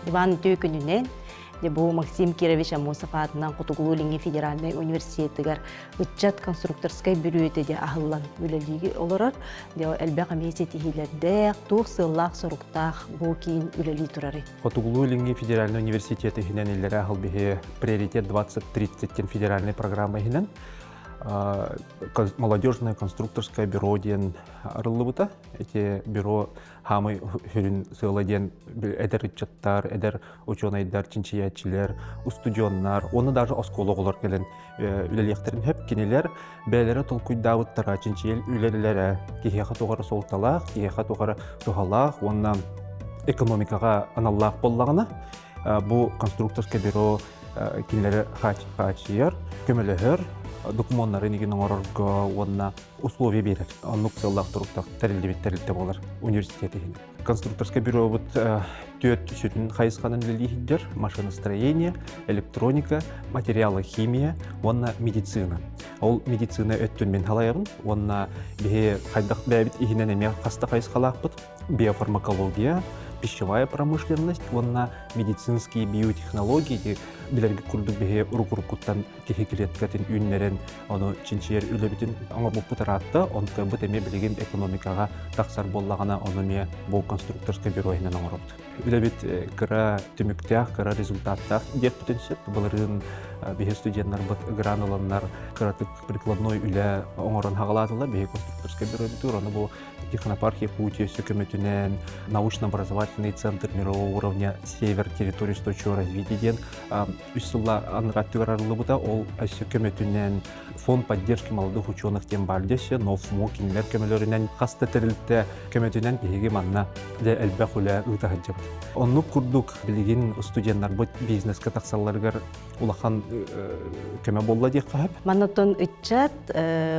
Иван үтүө күнүнэн бу Максим Кирович Аммосов аатынан Хотугулуу-Илиҥҥи федеральнай университетыгар ыччат конструкторскай бүрүөтэ дьэ аһыллан үлэлии олорор. Дьэ элбэх эмиэ ситиһиилэрдээх, туох сыаллаах-соруктаах бу киин үлэлии турарый? Хотугулуу-Илиҥҥи федеральнай университет иһинэн иллэрээ аһыл биһи приоритет 2030 диэн федеральнай программа иһинэн молодежное конструкторское бюро диэн арыллыбыта. Эти бюро хаамай сүрүн сыала диэн эдэр ыччаттар, эдэр учуонайдар, чинчийээччилэр, устудьуоннар, уонна даже оскуола оҕолор кэлэн үлэлиэхтэрин сөп. Кинилэр бэйэлэрэ толкуйдаабыттара, чинчийэл үлэлэрэ киһиэхэ туох эрэ суолталаах, киһиэхэ туох эрэ туһалаах уонна экономикаҕа аналлаах буоллаҕына, бу конструкторское бюро кинилэри хааччыйар, көмөлөһөр, докумуоннарын игин оҥорорго уонна условия биэрэр. Оннук сыаллаах туруктах тэриллибит тэрилтэ буолар университет иһинэн. Конструкторскай бюробут түөрт сүрүн хайысханан үлэлии сылдьар машиностроение, электроника, материалохимия уонна медицина. Ол медицина өттүн мин халайабын уонна биһи хайдах бэйэбит иһинэн эмиэ хаста хайысхалаахпыт биофармакология, пищевая промышленность уонна медицинские биотехнологии билэргит курдук биһи уруккуттан киһи клеткатын үүннэрэн ону чинчийэр үлэбитин оҥорбуппут ыраатта онтон эмиэ билигин экономикаҕа тахсар буоллаҕына ону эмиэ бу конструкторскай бюро иһинэн оҥоробут үлэбит кыра түмүктээх кыра результаттаах диэхпитин сөп былырыын биһи студеннарбыт гран ыланнар кыратык прикладной үлэ оҥорон хаҕалаатылар биһи конструкторскай бюробутугар ону бу Технопарк Якутии өссө көмөтүнэн научно-образовательный центр мирового уровня Север территории устойчивого развития диэн үс сылла анараа өттүгэр арыллыбыта. Ол өссө көмөтүнэн фонд поддержки молодых ученых диэн баар десе, НОФМУ кинилэр көмөлөрүнэн хас да тэрилтэ көмөтүнэн биһиги манна дьэ элбэх үлэ ыыта сылдьабыт. Оннук курдук билигин студеннарбыт бизнеска тахсалларыгар улахан көмө буолла диэххэ сөп. Маннаттан ыччат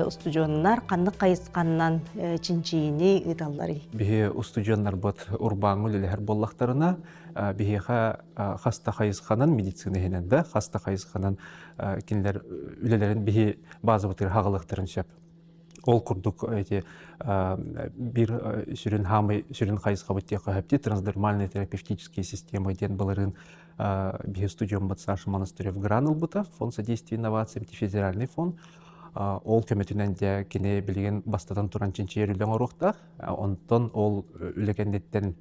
устудьуоннар ханнык хайысханнан чинчийиини ыыталларый? Биһи устудьуоннарбыт урбааҥҥа үлэлэһэр буоллахтарына, биһиэхэ хас да хайысханан медицина иһинэн да хас да хайысханан кинилэр үлэлэрин биһи базабытыгар хаҕылыахтарын сөп. Ол курдук эти биир сүрүн хаамай сүрүн хайысхабыт диэххэ сөп трансдермальные терапевтические системы диэн былырыын биһи студиоммут Саша Монастырев гран ылбыта фонд содействия инновациям федеральный фонд ол көмөтүнэн дьэ кини билигин бастатан туран чинчийэр үлэ оҥоруохтаах онтон ол үлэ кэнниттэн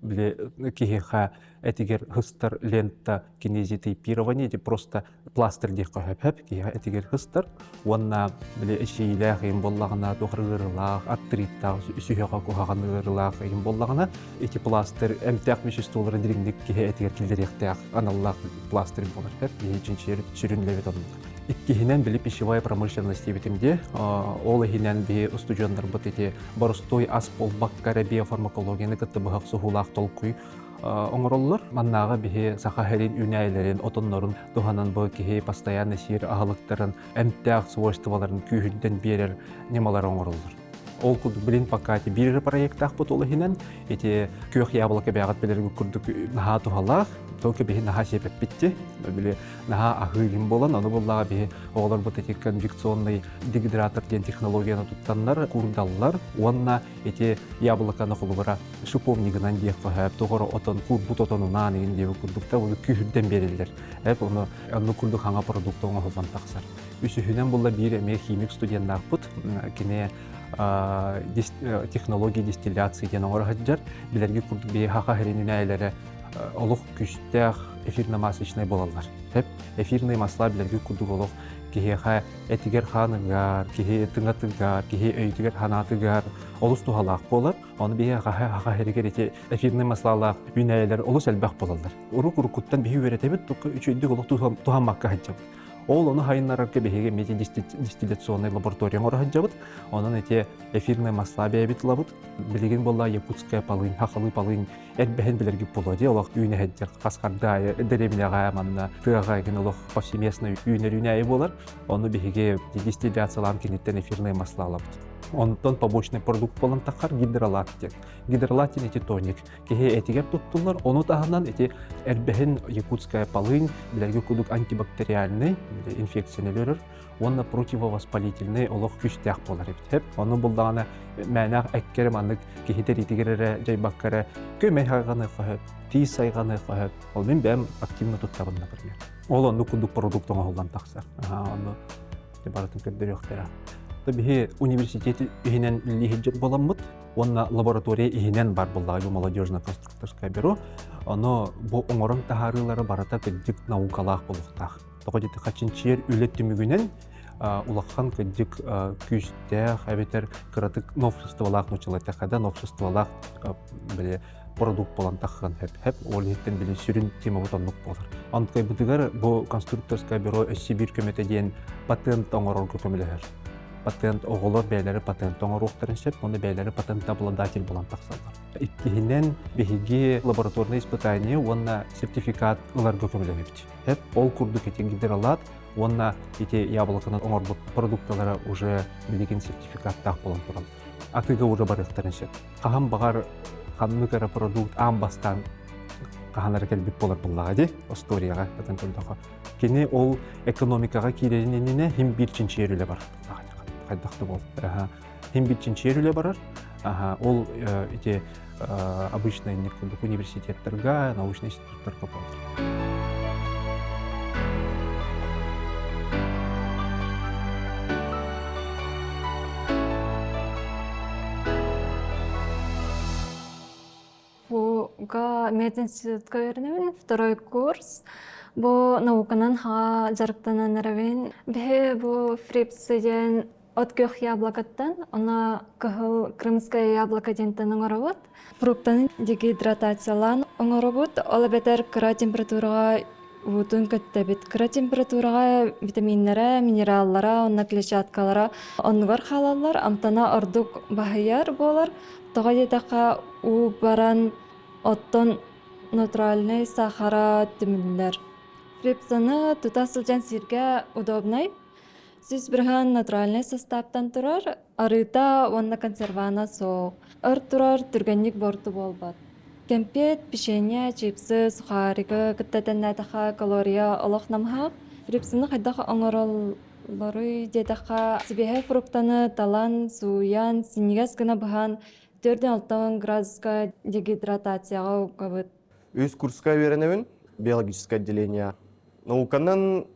били киһиэхэ этигэр хыстар лента кинезитейпирование ити просто пластырь диэххэ сөп киһиэхэ этигэр хыстар уонна били эчэйиилээх ыйым буоллаҕына туох ыарыылаах артриттаах сүһүөҕэ куһаҕан ыарыылаах ыйым буоллаҕына ити пластырь эмтээх веществолары дириҥник киһи этигэр киллэриэхтээх аналлаах пластырь буолар киһи чинчийэр сүрүн үлэбит оннук иккиһинэн били пищевая промышленность диэбитим дии ол иһинэн биһи устудьуоннарбыт ити боростуой ас буолбакка эрэ биофармакологияны кытта быһах суһуулаах толкуй оҥороллор. Маннааҕы биһи саха сирин үүнээйилэрин, отоннорун туһанан бу киһи постоянно сиир аһылыктарын, эмтээх свойстволарын күүһүрдэн биэрэр ньымалары оҥороллор. Ол курдук билин пока ити биир эрэ проектаахпыт ол иһинэн ити күөх яблоко бэйэҕит билэргит курдук наһаа туһалаах, только биһи наһаа сиэпэппитти, били наһаа аһыы илин буолан, ону буоллаҕа биһи оҕолорбут ити конвекционный дегидратор диэн технологияны туттаннар куурдаллар уонна ити яблоконы холобура шиповнигынан диэххэ сөп тоҕоро отон куурбут отонунаан игин диэбит курдук да оны күүһүрдэн биэрэллэр эп ону оннук курдук хаҥа продукт оҥоһуллан тахсар үсүһүнэн булла биир эмиэ химик студеннаахпыт кини технология дистилляции диэн оҥоро сылдьар билэрги курдук биһи хаха сирин үнээлэрэ олох күүстээх эфирно-масочнай буолаллар эп эфирные масла билэрги курдук олох киһиэхэ этигэр хааныгар киһи тыҥатыгар киһи өйүгэр ханаатыгар олус туһалаах буолар Ону биһи хаха иһигэр ити эфирный маслалаах үүнээйилэр олус элбэх буолаллар. Урук-уруккуттан биһи үөрэтэбит, только үчүгэйдик олох туһаммакка сылдьабыт. Ол ону хайыннарарга биһиги эмиэ дистилляционный лаборатория оҥоро сылдьабыт. Онон ити эфирный масла бэйэбит ылабыт. Билигин буолла якутская полынь, хахалы полынь эрбэһин билэргит буолуо дии олох үүнэ сылдьар хас хардаайы дэриэбинэҕэ манна тыаҕа игин олох повсеместно үүнэр үүнээйи буолар. Ону биһиги дистилляциялаан киниттэн эфирный масла ылабыт. Онтон побочный продукт буолан таххар гидролат диэн. Гидролат диэн ити тоник. Киһи этигэр туттуллар. Ону таһынан ити эрбэһин якутская полынь, билэргэ курдук антибактериальный инфекцияны өлөрөр уонна противовоспалительный олох күүстээх буолар эбит. Хэп. Ону булдаҕына мээнэх эккэри маннык киһи тэриитигэр эрэ дьайбакка эрэ көмө хайҕаныахха сөп, тиис сайҕаныахха сөп. Ол мин бэйэм активно туттабын, например. Ол оннук курдук продукт оҥоһуллан тахсар. Ону барытын көрдөрүөхтэрэ. Биһи университет иһинэн үлэлиир буоламмыт уонна лаборатория иһинэн бар буоллаҕа молодежное конструкторское бюро. Ону бу оҥорон таһаарыылара барыта кырдьык наукалаах буолуохтаах. Тоҕо диэтэххэ чинчийэр үлэ түмүгүнэн улахан кырдьык күүстээх эбэтэр кыратык новшестволаах нууччалыы эттэххэ да новшестволаах били продукт буолан таххан хэп-хэп ол иһиттэн били сүрүн темабыт оннук буолар. Онтукайбытыгар бу конструкторское бюро өссө биир көмөтө диэн патент оҥорорго көмөлөһөр. Патент оҕолор бэйэлэрэ патент оҥоруохтарын сөп, уонна бэйэлэрэ патент обладатель буолан тахсаллар. Иккиһинэн, биһиги лабораторное испытание уонна сертификат ыларга көмөлөһөбүт. Хэп ол курдук ити гидролат уонна ити яблоканан оҥорбут продукталара уже билигин сертификаттаах буолан тураллар. Атыыга уже барыахтарын сөп. Хаһан баҕар ханнык эрэ продукт аан бастаан хаһан эрэ кэлбит буолар буоллаҕа дии историяҕа атын көрдөхө кини ол экономикаҕа киирэрин иннинэ хим биир чинчийэр үлэ барар хайдах да буол хим биир чинчийэр үлэ барар ол ити обычно курдук университеттарга научный институттарга буолар. Буга мединститутка үөрэнэбин, второй курс. Бу науканан хаҕа дьарыктанан эрэбин. Биһи бу фрипсы диэн от күөх яблокоттан, оно кыһыл крымское яблоко диэнтэн оҥоробут. Фруктаны дегидратациялаан оҥоробут, ол эбэтэр кыра температураҕа уутун көттөбүт. Кыра температураҕа витаминнара, минераллара уонна клетчаткалара оннугар хаалаллар, амтана ордук баһыйар буолар. Тоҕо диэтэххэ, уу баран, оттон натуральнай сахара түмүллэр. Фрипсаны тута сылдьан сииргэ удобнай. 100% натуральнай састааптан турар, арыыта уонна консервана суох. Өр турар, түргэнник буорту буолбат. Кэмпиэт, печенье, чипсы, сухаригы кытта тэннээтэххэ калория олох намыһах. Фрипсаны хайдах оҥороллоруй диэтэххэ, сибиэһэй фруктаны талан, сууйан, синньигэс гына быһан, 46 градуска дегидратацияҕа угабыт. Үс курска үөрэнэбин, биологическое отделение. Науканан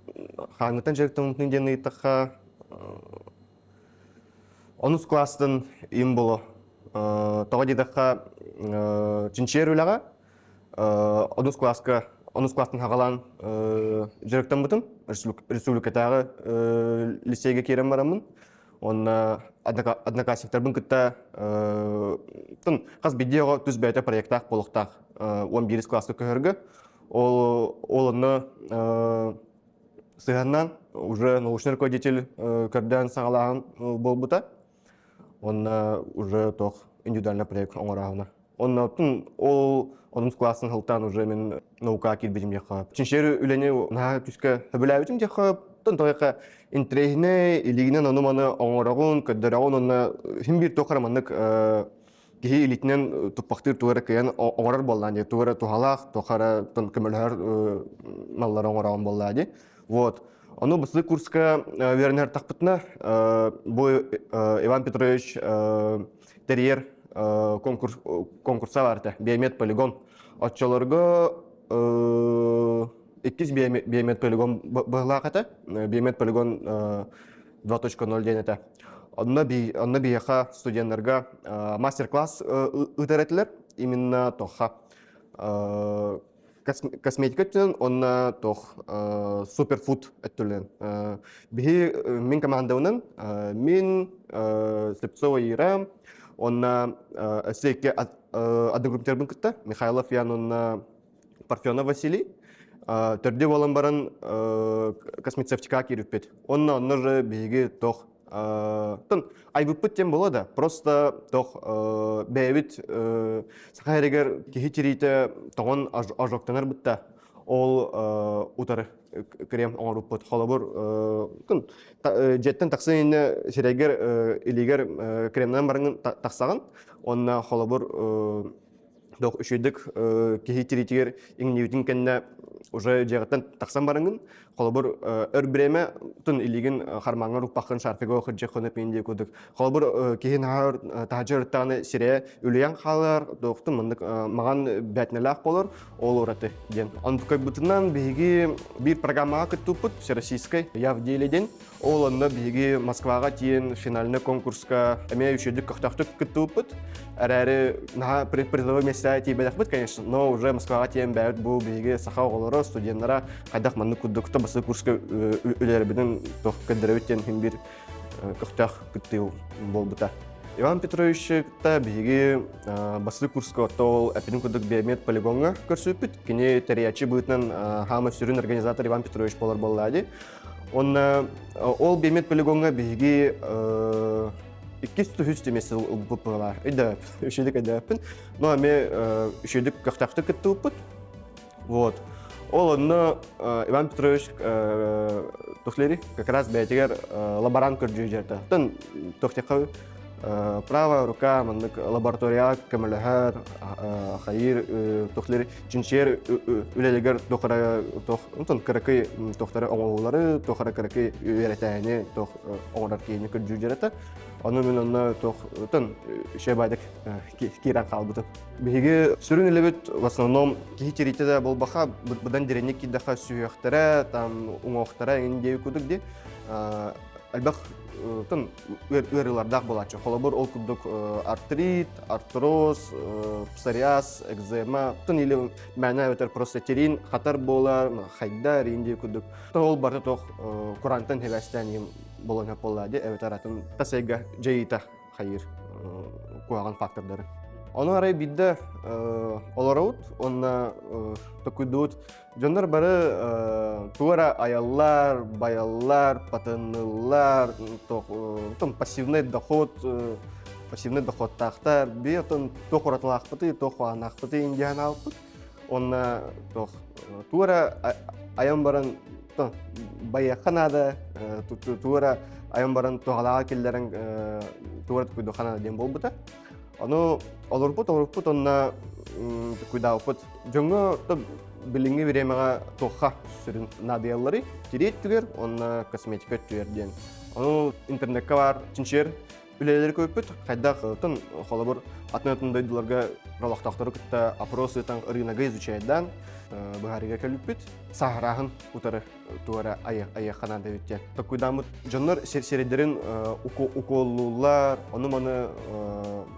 хааҥҥыттан дьарыктаммытын диэн ыйыттахха, онус класстан им боло. Тоҕо диэтэххэ, чинчийэр үлэҕэ онус класска онус класстан хаҕалаан дьарыктаммытым. Республикатааҕы лицейгэ киирэн бараммын. Уонна одноклассниктарбын кытта хас биирдии оҕо тус бэйэтэ проектаах буолуохтаах 11 класска көһөргө. Ол ол онно сыһыаннаан уже научный руководитель көрдөөн саҕалааһын буолбута. Онно уже тох индивидуальный проект оҥорооһуна. Онно ол онус классын хылтаан уже мен наукаҕа киирбитим диэххэ. Чинчийэр үлэни наһаа күүскэ сөбүлээбитим диэххэ. Тон тоҕо интэриэһинэй, илиигинэн ону-маны оҥороҕун, көрдөрөҕүн уонна син биир туох эрэ маннык киһи илиитинэн туппахтыыр тугу эрэ кыайан оҥорор буоллаан дии, тугу эрэ туһалаах, туох эрэ көмөлөһөр маллары оҥороҕун буоллаа дии. Вот. Ону бысты курска үөрэнэр тахпытына бу Иван Петрович тэрийэр конкурс конкурса бар этэ, биомед полигон. Оччолорго иккис биомед полигон быһылаах этэ. Биомед полигон 2.0 диэн этэ. Онно онно биһиэхэ студеннарга мастер-класс ыытар этилэр. Именно тоха косметика өттүнэн уонна туох суперфуд өттүнэн. Биһи мин командабынан мин Слепцова Ира уонна өссө икки одногруппниктербын кытта Михайлов Ян уонна Парфенов Василий төрдү буолан баран космецевтика киирбиппит. Онно онно же биһиги тох тон айбыппыт тем була да просто тох бэйэбит саха эригэр киһи тириитэ тоҕон ожогтанар бытта. Ол утары крем оҥоруппут. Холобур, дьиэттэн тахсан иннэ сирэйгэр, илиигэр кремнэн бараҥын тахсаҕын. Онно холобур Дох үчүгэйдик киһи тириитигэр иҥнибитин кэннэ уже дьиэҕиттэн тахсан бараҥын, холобур, өр бириэмэ тун илиигин хармааҥҥар укпаххын шарфига хырдьыххын өппүн диэ курдук. Холобур, киһи наһаа таһырдьа ырыттаҕына сирэйэ үлүйэн хаалар, туохтун маннык маҕан бээтинэлээх буолар, ол ураты диэн. Онтукайбытынан биһиги биир программаҕа кыттыппыт, всероссийскай «Я в деле» диэн. Ол онно биһиги Москваҕа тиийэн финальнай конкурска эмиэ үчүгэйдик көхтөөхтүк кыттыбыппыт. Эрээри наһаа призовой миэстэ тиийбэтэхпит, конечно, но уже Москваҕа тиийэн бэйэбит бу биһиги саха оҕолоро, студеннара хайдах маннык курдук бастакы курска үлэлэрбитин туох көрдөрөбүт диэн иһин биир көхтөөх кыттыы буолбута. Иван Петрович кытта биһиги бастакы курска ол эппитин курдук биомед полигоҥҥа көрсүбүппүт. Кини тэрийээччи быһыытынан хаама сүрүн организатор Иван Петрович буолар буоллаа дии. Уонна ол биэмет полигоҥҥа биһиги иккис үһүс миэстэ ылбыппыт быһыылаах. Өйдөөп, үчүгэйдик өйдөөппүн. Но эмиэ үчүгэйдик көхтөөхтүк кыттыбыппыт. Вот. Ол онно Иван Петрович Тухлери как раз бэйэтигэр лаборант көрдүү дьэртэ. Оттон Тухтихы правая рука маннык лабораторияҕа көмөлөһөр, хайыыр тухлери чинчийэр үлэлигэр туох эрэ туох онтон кыракый туохтары оҥоһуулары, туох эрэ кыракый үөрэтээни туох оҥорор киһини көрдүүр дьарата. Ону мин онно туох тон шебадик киирэн хаалбытым. Биһиги сүрүн үлэбит в основном киһи тириитэ да буолбаха, быдан дириҥник киирдэххэ сүһүөхтэрэ, там уҥуохтара эҥин диэби курдук дии. Элбэх тон ыарыылардаах буолааччы. Холобур, ол курдук артрит, артроз, псориаз, экзема, тон или мээнэ эбэтэр просто тириин хатар буолар, хайдар, иин диэ курдук. Ол барыта туох курантан сибээстээн иһин буолан сөп буоллаа дии, эбэтэр атын тас эйгэ дьайыыта хайыыр куһаҕан фактордары. Ону арай биирдэ олоробут уонна токуйдуут Дьоннор бары тугу эрэ айаллар, байаллар, патенныыллар, туох пассивный доход, пассивный доходтаахтар, би отон туох уратылаахпытый, туох хуанаахпытый индиан аалпыт. Уонна туох тугу эрэ айан баран байыахха наада, тугу эрэ айан баран туһалааҕа киллэрэн тугу эрэ тукуйдуохха наада диэн буолбута. Ону олорбут олорбут онно куйдаабыппыт. Дьоҥҥо билиҥҥи бириэмэҕэ туохха сүрүн наадыйалларый? Тирии өттүгэр уонна косметика өттүгэр диэн. Ону интернеккэ баар чинчийэр үлэлэри көрбүт. Хайдах тон холобур атын-атын дойдуларга олохтоохтору кытта опрос ыытан рыногы изучайдаан быһаарыыга кэлбиппит. Сааһырааһын утары туора айыахха наада эбит диэн. Токуйдааммыт дьоннор сирэйдэрин укуоллууллар, ону-маны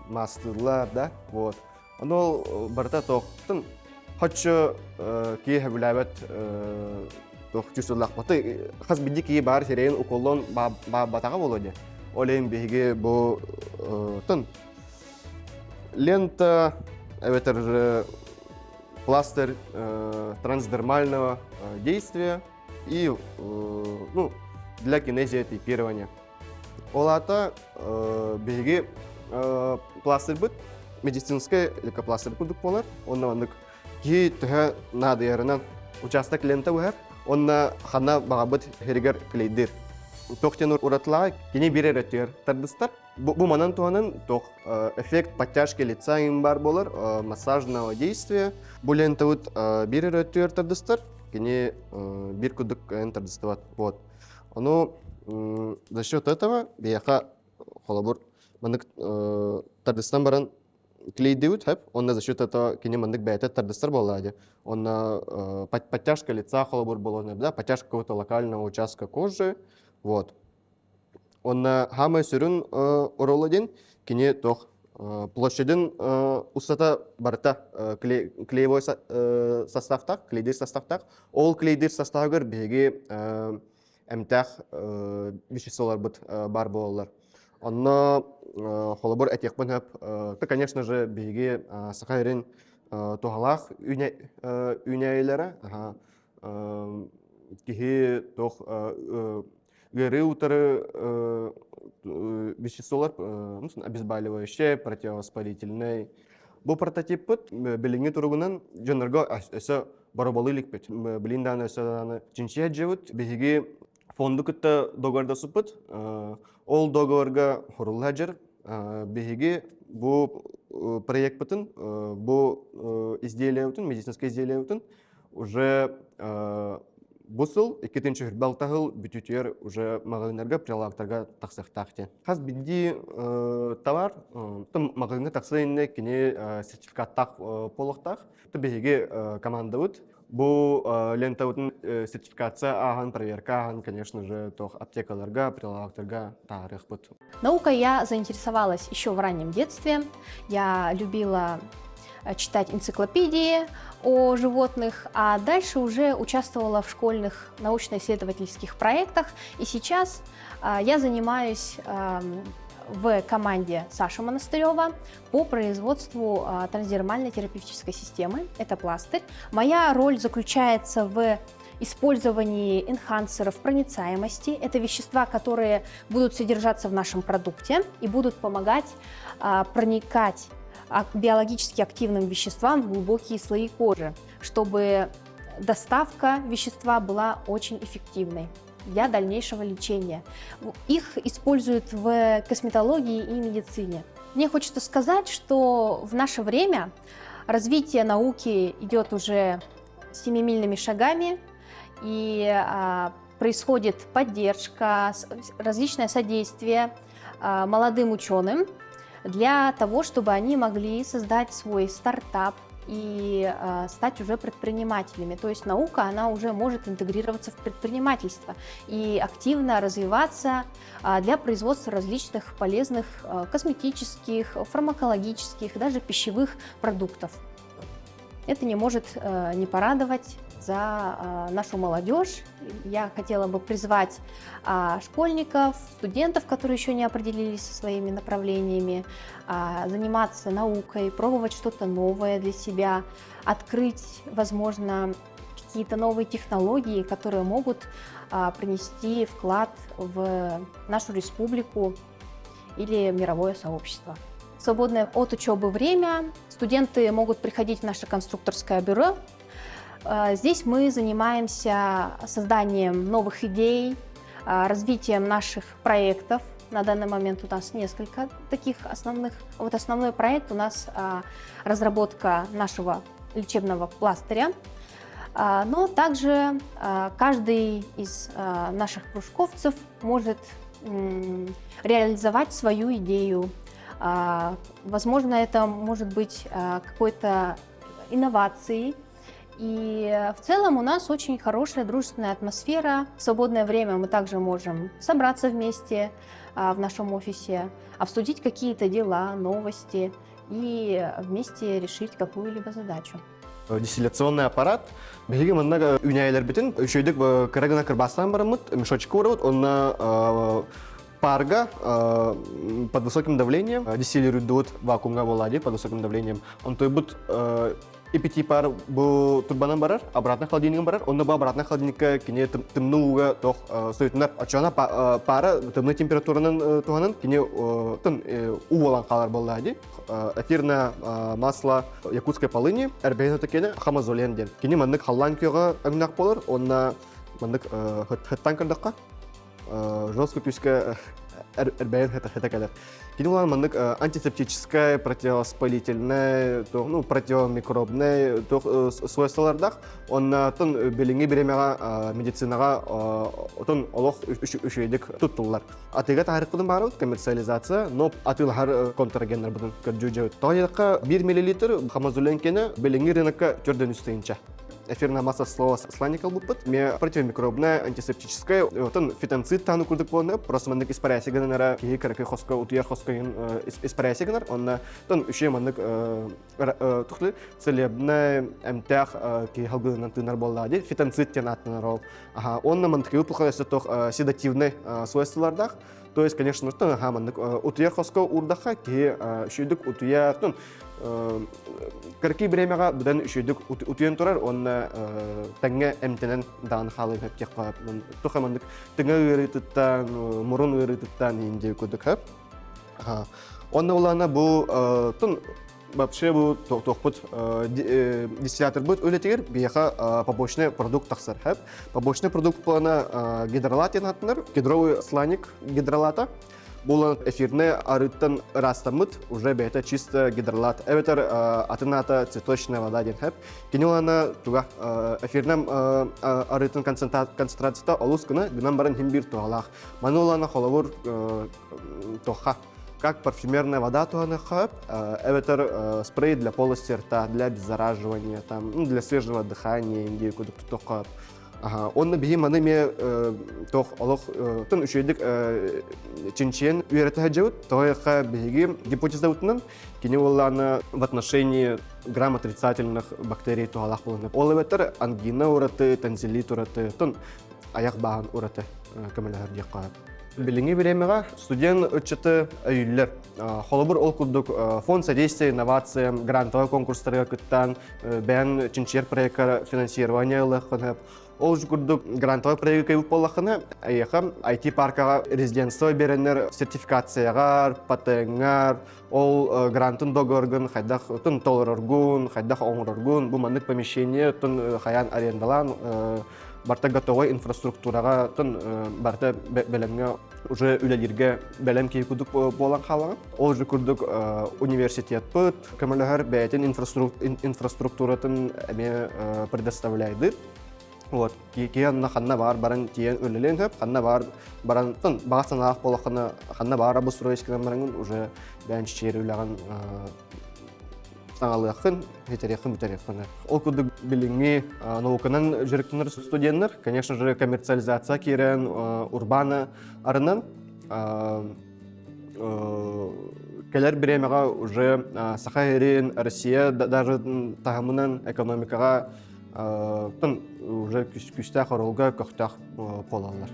маастыыллар да, вот. Ону ол барыта туохтун хоччо киһи сөбүлээбэт туох чувстволаахпыты хас биирдии киһи баар сирэйин уколлон баабатаҕа буолуо диэн. Ол иһин биһиги бу тын лента эбэтэр пластырь трансдермального действия и ну, для кинезиотипирования. Ол аата биһиги пластырбыт медицинскэй лейкопластырь курдук буолар. Онно маннык киһи төһө наадыйарынан участок лента быһар, онно ханна баҕабыт сиригэр клейдир. Туох диэн уратылааҕый? Кини биир эрэ өттүгэр тардыстар. Бу манан туһанан туох эффект подтяжки лица им бар буолар, массажного действия. Бу лентабыт биир эрэ өттүгэр тардыстар, кини биир курдук тардыстыбат. Вот. Ону за счет этого биһиэхэ холобур маннык тардыстан баран клейдибит хэп онно за счет этого кини маннык бэйэтэ тардыстар буоллаа дии онно подтяжка лица холобур буолуон да подтяжка какого-то локального участка кожи вот Уонна хаамай сүрүн оруола диэн кини туох площадын устата барыта клеевой составтаах, клейдир составтаах. Ол клейдир составыгар биһиги эмтээх веществоларбыт баар буолаллар. Онно холобур этиэхпин сөп, то, конечно же, биһиги Саха сирин туһалаах үүнээйилэрэ, киһи туох ыарыы утары веществолар обезболивающее, противовоспалительный. Бу прототиппыт билиҥҥи туругунан дьоннорго өссө бороболу иликпит. Билин дааны өссө дааны чинчийэ дьыбыт. Биһиги фонду кытта договордасыппыт. Ол договорга хорулла дьыр. Биһиги бу проектпытын, бу изделиебытын, медицинское изделиебытын уже бу сыл 2-ші сыл бүтүтүгэр уже маҕаһыыннарга прилавктарга тахсыахтаах диэн. Хас биирдии товар маҕаһыыҥҥа тахса иннинэ кини сертификаттаах буолуохтаах. Биһиги командабыт бу лентабытын сертификация ааһан, проверка ааһан, конечно же, туох аптекаларга, прилавктарга таарыахпыт. Наукой я заинтересовалась еще в раннем детстве. Я любила читать энциклопедии о животных, а дальше уже участвовала в школьных научно-исследовательских проектах. И сейчас я занимаюсь в команде Саши Монастырева по производству трансдермальной терапевтической системы. Это пластырь. Моя роль заключается в использовании энхансеров проницаемости. Это вещества, которые будут содержаться в нашем продукте и будут помогать проникать биологически активным веществам в глубокие слои кожи, чтобы доставка вещества была очень эффективной для дальнейшего лечения. Их используют в косметологии и медицине. Мне хочется сказать, что в наше время развитие науки идет уже семимильными шагами, и происходит поддержка, различное содействие молодым ученым для того, чтобы они могли создать свой стартап и стать уже предпринимателями. То есть наука, она уже может интегрироваться в предпринимательство и активно развиваться для производства различных полезных косметических, фармакологических, даже пищевых продуктов. Это не может не порадовать за нашу молодежь. Я хотела бы призвать школьников, студентов, которые еще не определились со своими направлениями, заниматься наукой, пробовать что-то новое для себя, открыть, возможно, какие-то новые технологии, которые могут принести вклад в нашу республику или мировое сообщество. В свободное от учебы время студенты могут приходить в наше конструкторское бюро. Здесь мы занимаемся созданием новых идей, развитием наших проектов. На данный момент у нас несколько таких основных. Вот основной проект у нас разработка нашего лечебного пластыря. Но также каждый из наших кружковцев может реализовать свою идею. Возможно, это может быть какой-то инновацией. И в целом у нас очень хорошая дружественная атмосфера. В свободное время мы также можем собраться вместе в нашем офисе, обсудить какие-то дела, новости и вместе решить какую-либо задачу. Дистилляционный аппарат. Биһиги манна үүнээйилэрбитин үчүгэйдик кыра гына кырбастаан бараммыт, мешочка уурабыт, онно парга под высоким давлением дистиллируют вакуумга буолла под высоким давлением. Онтуйбут ипити пар бу турбанан барар, обратно холодильником барар. Онно бу обратно холодильникка кини тымны ууга тох суютунар очона пара тымны температуранан туһанан кини тын уу буолан хаалар буолла ди. Эфирное масло якутской полыни эрбэһин отокене хамазолен диэн. Кини маннык халлаан күөҕэ өҥнөөх буолар, уонна маннык хыттан көрдөххө жестко күүскэ эрбэйэн хыта кэлэр. Кини улахан маннык антисептическое, противовоспалительное, ну, противомикробное свойстволардаах. Оннотон билиҥҥи бириэмэҕэ медицинаҕа отон олох үчүгэйдик туттуллар. Атыыга таһаарыахпытын баарыбыт коммерциализация, но атыылаһар контрагеннарбытын көрдүү Тоҕо диэтэххэ, 1 миллилитр хамазуленкени билиҥҥи рынокка төрдөн үстейинчэ. Эфирная масса слова сланник ылбыппыт. Ме противомикробная, антисептическая, отон фитонцид тааны курдук буолна, просто маннык испаряйся гынанара киһи кыракый хоско утуйар хоско испаряйся гынар, онна тон үчүгэй маннык тухлы целебная эмтээх киһи халгыынан тыынар буолла ди фитонцид диэн ааттанар ол. Аха, онна мантыкы пухаласы тох седативный свойстволардаах. То есть, конечно, аха маннык утуйар хоско уурдахха киһи үчүгдүк утуйар, тон кыркый бириэмэҕэ быдан үчүгдүк утуйан турар уонна тэҥҥэ эмтэнэн даҕаны хаалыан сөп диэххэ туох маннык тыҥа ыарыытыттан, мурун ыарыытыттан иин диэки курдук. Онно улаана бу тун Вообще бу туохпут дистилляторбыт үлэтигэр биһиэхэ побочный продукт тахсар. Побочный продукт плана гидролат диэн ааттанар. Кедровый сланик гидролата. Булан эфирный арыттан ырастаммыт уже бэйэтэ чисто гидролат. Эбэтэр атын аата цветочная вода диэн хэп. Кини улана туга эфирнем арытын концентрацията олус гына гынан баран хим бир туһалаах. Маны улана холобур туха как парфюмерная вода туһаныхха эбэтэр спрей для полости рта, для обеззараживания, там, ну, для свежего дыхания, индии кудук туттуохха Онно биһи маны эмиэ туох олох тын үчүгэйдик чинчийэн үөрэтэ сылдьабыт. Тоҕо биһиги гипотезабытынан кини уоллаана в отношении грамм отрицательных бактерий туһалаах буолан. Ол эбэтэр ангина ураты, тонзиллит ураты, тон аяк бааһын ураты көмөлөһөр диэххэ. Билиҥҥи бириэмэҕэ студент ыччаты өйүүллэр. Холобур, ол курдук фонд содействия инновациям грантовай конкурстарга кыттан, бэйэн чинчийэр проекка финансирование ылыаххын Ол курдук грантовай проекка кыайбыт буоллаххына, эйиэхэ IT-паркаҕа резидентство биэрэннэр сертификацияҕар, патеҥҥар, ол грантын договоргын хайдах толороргун, хайдах оҥороргун, бу маннык помещение хайаан арендалаан барыта готовай инфраструктураҕа барыта бэлэмҥэ уже үлэлииргэ бэлэм киһи курдук буолан хаалаҕын. Ол же курдук университетпыт көмөлөһөр бэйэтин инфраструктуратын эмиэ предоставляйдыр. Вот, киһи онно ханна баар баран тиийэн үлэлиэн сөп, ханна баар баран баҕа санаалаах буоллаххына ханна баар обустроить гынан бараҥын уже бэйэн чичиэр үлэҕин саҥалыаххын, итэриэххин бүтэриэххин. Ол курдук билиҥҥи науканан дьарыктанар студеннар, конечно же, коммерциализация киирэн урбааны арынан кэлэр бириэмэҕэ уже Саха сирин, Россия даже таһымынан экономикаҕа уже күүстээх оруолга көхтөөх буолаллар.